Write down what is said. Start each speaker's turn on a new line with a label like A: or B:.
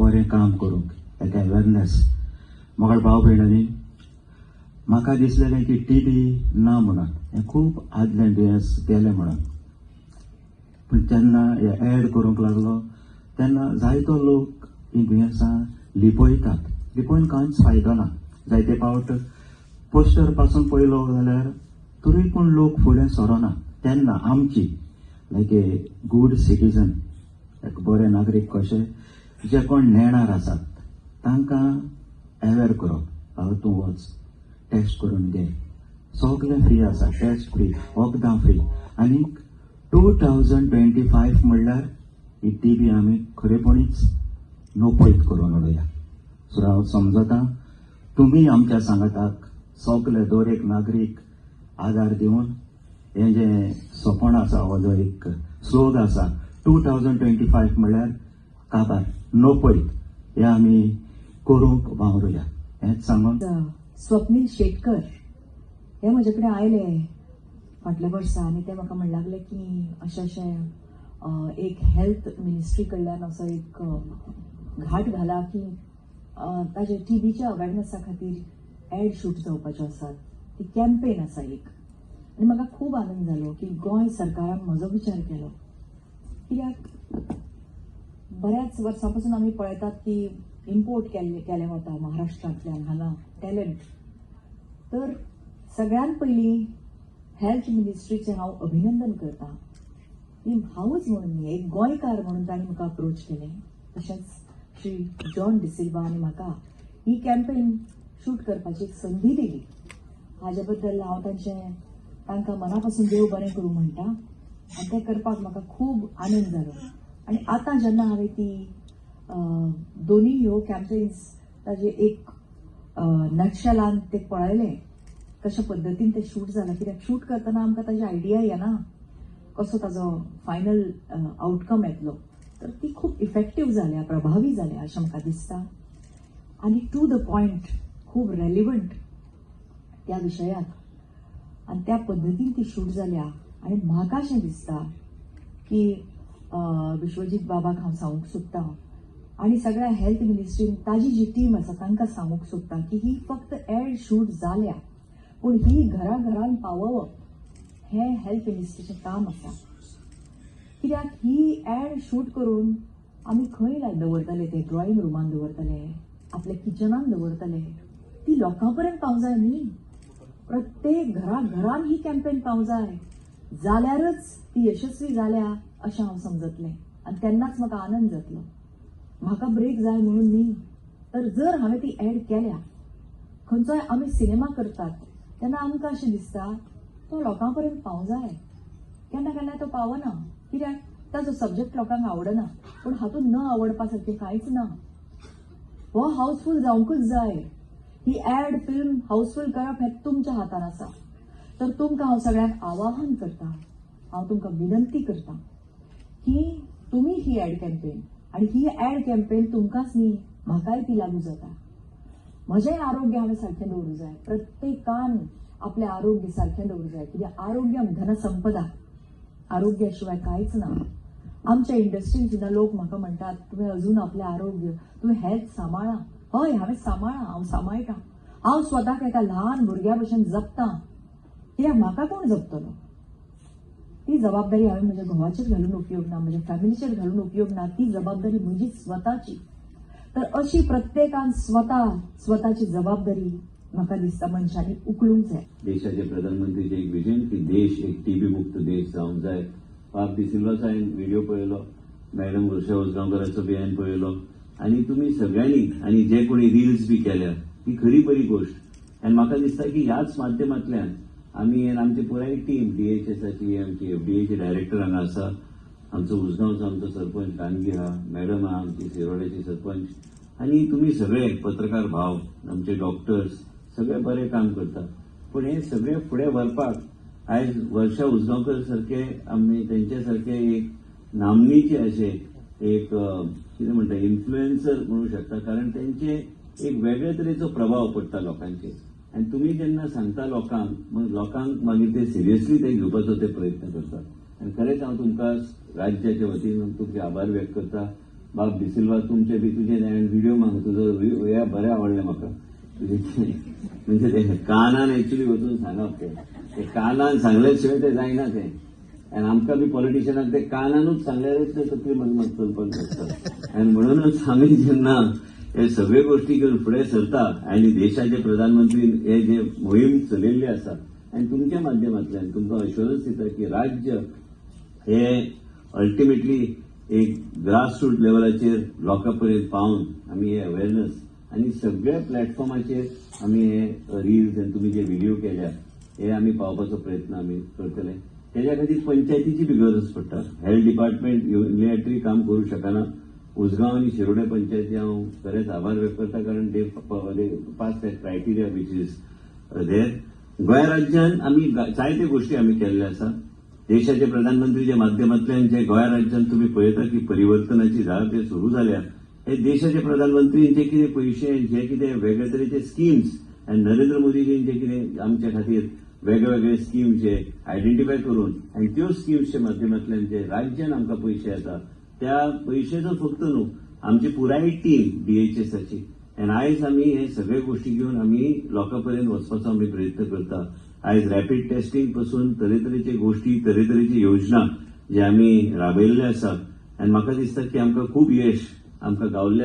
A: बरें काम करूंक एक अवेरनेस. मोगाळ भाव भयणांनी, म्हाका दिसलेलें की टीबी ना म्हणून, हें खूब आदलें दुयेंस गेलें म्हणून. पूण जेन्ना हें एड करूंक लागलो तेन्ना जायतो लोक हीं दुयेंसां लिपयतात. लिपोवन कांयच फायदो ना. जायते फावट पोस्टर पासून पळयलो जाल्यार तरूय पूण लोक फुडें सरना. तेन्ना आमची लायक ए गूड सिटीजन, एक बरे नागरीक कशे जे कोण नेणार आसात तांकां अवेर करप, बाबा तूं वच टेस्ट करून घे, सगलें फ्री आसा, टेस्ट फ्री, वखदां फ्री. आनी 2025 म्हणल्यार ही टीबी आमी खरेपणीच नपयत करून उडोवया. सो हांव समजता तुमी आमच्या सांगाताक सगले दर एक नागरीक आदार दिवन हें जें सपन आसा, हो जो एक स्लोग आसा 2025 म्हणल्यार काबार नपयत, हें आमी करूंक वावरुया हेंच सांगून.
B: स्वप्नील शेटकर हे म्हजे कडेन आयले फाटल्या वर्सा आनी ते म्हाका म्हणूंक लागले की अशें अशें एक हेल्थ मिनिस्ट्री कडल्यान असो एक घाट घाला की ताजे टीबीच्या अवेरनेसा खातीर एड शूट जावपाच्यो आसात, ती कॅम्पेन आसा एक. आनी म्हाका खूब आनंद जालो की गोंय सरकारान म्हजो विचार केलो, कित्याक बऱ्याच वर्सां पासून आमी पळयतात की इम्पोर्ट केलें वता महाराष्ट्रांतल्यान हांगा टॅलंट. तर सगळ्यात पयलीं हेल्थ मिनिस्ट्रीचें हांव अभिनंदन करता की हांवूच म्हणून न्ही, एक गोंयकार म्हणून तांणी म्हाका अप्रोच केलें. तशेंच श्री जॉन डिसिल्वा आनी म्हाका ही कॅम्पेन शूट करपाची एक संदी दिली. हाजे बद्दल हांव तांकां मना पासून देव बरें करूं म्हणटा आनी तें करपाक म्हाका खूब आनंद जालो. आनी आतां जेन्ना हांवें ती दोनूय ह्यो कॅम्पेन्स ताजे एक नटशेलान ते पळयलें कशा पद्दतीन ते शूट जालां, कित्याक शूट करतना आमकां ताजी आयडिया येना कसो ताजो फायनल आउटकम येतलो, तर ती खूब इफेक्टीव जाल्या, प्रभावी जाल्या अशें म्हाका दिसता. आनी टू the point, खूब रेलिवंट त्या विशयाक आनी त्या पद्दतीन ती शूट जाल्या. आनी म्हाका अशें दिसता की विश्वजीत बाबाक हांव सांगूंक सोदतां आनी सगळ्या हेल्थ मिनिस्ट्रीन ताजी जी टीम आसा तांकां सांगूंक सोदता की ही फक्त एड शूट जाल्या, पूण ही घरा घरान पावोवप हें हेल्थ मिनिस्ट्रीचें काम आसा. कित्याक ही एड शूट करून आमी खंय दवरतले, ते ड्रॉइंग रुमान दवरतले, आपल्या किचनान दवरतले, ती लोकां पर्यंत पावंक जाय न्ही. प्रत्येक घरा घरान ही कॅम्पेन पावंक जाय जाल्यारच ती यशस्वी जाल्या अशें हांव समजतलें आनी तेन्नाच म्हाका आनंद जातलो. म्हाका ब्रेक जाय म्हणून न्ही, तर जर हांवें ती एड केल्या, खंयचोय आमी सिनेमा करतात तेन्ना आमकां अशें दिसता तो लोकां पर्यंत पावंक जाय, केन्ना केन्ना तो पावना कित्याक ताजो सब्जेक्ट लोकांक आवडना. पूण हातूंत न आवडपा सारकें कांयच ना. हो हाऊसफूल जावंकूच जाय. ही एड फिल्म हाऊसफूल करप हें तुमच्या हातान आसा. तर तुमकां हांव सगळ्यांक आवाहन करता, हांव तुमकां विनंती करता की तुमी ही एड कॅम्पेन, आनी ही एड कॅम्पेन तुमकांच न्ही म्हाकाय ती लागू जाता. म्हजें आरोग्य हांवें सारकें दवरूंक जाय, प्रत्येकान आपलें आरोग्य सारकें दवरूंक जाय, कित्याक आरोग्यम धनसंपदा, आरोग्या शिवाय कांयच ना. आमच्या इंडस्ट्रीन सुद्दां लोक म्हाका म्हणटात तुवें अजून आपलें आरोग्य, तुवें हेल्थ सांबाळा. हय, हांवें सांबाळा, हांव सांबाळटा, हांव स्वताक एका ल्हान भुरग्या भशेन जपता, कित्याक म्हाका कोण जपतलो? ती जबाबदारी हांवें म्हज्या घोवाचेर घालून उपयोग ना, म्हज्या फॅमिलीचेर घालून उपयोग ना, ती जबाबदारी म्हजी स्वताची. तर अशी प्रत्येकान स्वता स्वताची जबाबदारी म्हाका दिसता मनशांनी उखलूंक जाय.
C: देशाचे प्रधानमंत्रीचे एक विजन की देश एक टीबी मुक्त देश जावंक जाय. बाब डिसिल्वाचो हांवें व्हिडिओ पळयलो, मॅडम वर्षा उजगांवकराचो बी हांवें पळयलो आनी तुमी सगळ्यांनी आनी जे कोणी रिल्स बी केल्या ती खरी बरी गोश्ट. आनी म्हाका दिसता की ह्याच माध्यमांतल्यान आमी आमची पुराय टीम डीएचएसाची, आमची एफडीएची डायरेक्टर हांगा आसा, आमचो उजगांवचो आमचो सरपंच गांधी आहा, मॅडम आहा आमची शिरोड्याची सरपंच, आनी तुमी सगळे पत्रकार भाव, आमचे डॉक्टर्स सगळे बरें काम करतात. पूण हे सगळे फुडें व्हरपाक आयज वर्षा उजगांवकर सारके आमी तेंच्या सारके एक नामनेचे अशे एक कितें म्हणटा इन्फ्लुएन्सर म्हणू शकता, कारण तेंचे एक वेगळे तरेचो प्रभाव पडटा लोकांचेर. आनी तुमी जेन्ना सांगता लोकांक, मग लोकांक मागीर ते सिरियसली ते घेवपाचो ते प्रयत्न करतात. आनी खरेंच हांव तुमकां राज्याच्या वतीन तुमचे आभार व्यक्त करता. बाब डिसिल्वा, तुमचे बी तुजे हांवें व्हिडिओ मागलो तुजो, हे बरें आवडलें म्हाका तुजें. म्हणजे ते कानान एक्चुली वचून सांगप, ते ते कानान सांगल्या शिवाय ते जायना तें. आनी आमकां बी पॉलिटिशियनाक ते कानानूच सांगल्यारच ते तकली मागीर चलपाक शकता. आनी म्हणूनच आमी जेन्ना हे सगळे गोष्टी घेवन फुडें सरता आनी देशाचे प्रधानमंत्री हे जे मोहीम चलयल्ली आसा आनी तुमच्या माध्यमांतल्यान तुमकां अश्योरन्स दिता की राज्य हे अल्टिमेटली एक ग्रास रूट लेवलाचेर लोकां पर्यंत पावन आमी हे अवेरनस आनी सगळ्या प्लॅटफॉर्माचेर आमी हे रिल्स आनी तुमी जे व्हिडिओ केल्या हे आमी पावपाचो प्रयत्न आमी करतले. तेज्या खातीर पंचायतीची बी गरज पडटा. हेल्थ डिपार्टमेंट युनिलॅटरी काम करूं शकना. उसगांव आनी शिरोडे पंचायती हांव खरेंच आभार व्यक्त करता, कारण they pass that criteria which is there. Goa राज्यान आमी जायते गोष्टी आमी केल्ले आसा. देशाचे प्रधानमंत्रीच्या माध्यमांतल्यान जे गोंया राज्यान तुमी पळयता की परिवर्तनाची धार जे सुरू जाल्या, हे देशाचे प्रधानमंत्रींचे कितें पयशे, जे कितें वेगळे तरेचे स्किम्स आनी नरेंद्र मोदीजींचे कितें आमच्या खातीर वेगळे वेगळे स्किम्स जे आयडेंटिफाय करून आनी त्यो स्किम्सच्या माध्यमांतल्यान जे राज्यान आमकां पयशे येता, त्या पयशेचो फक्त न्हू, आमची पुराय टीम डीएचएसाची. आनी आयज आमी हे सगळे गोष्टी घेवन आमी लोकां पर्यंत वचपाचो आमी प्रयत्न करता. आयज रॅपीड टेस्टिंग पासून तरेतरेचे गोष्टी, तरेतरेची योजना जे आमी राबयल्ले आसा आनी म्हाका दिसता की आमकां खूब यश आमकां गावल्लें.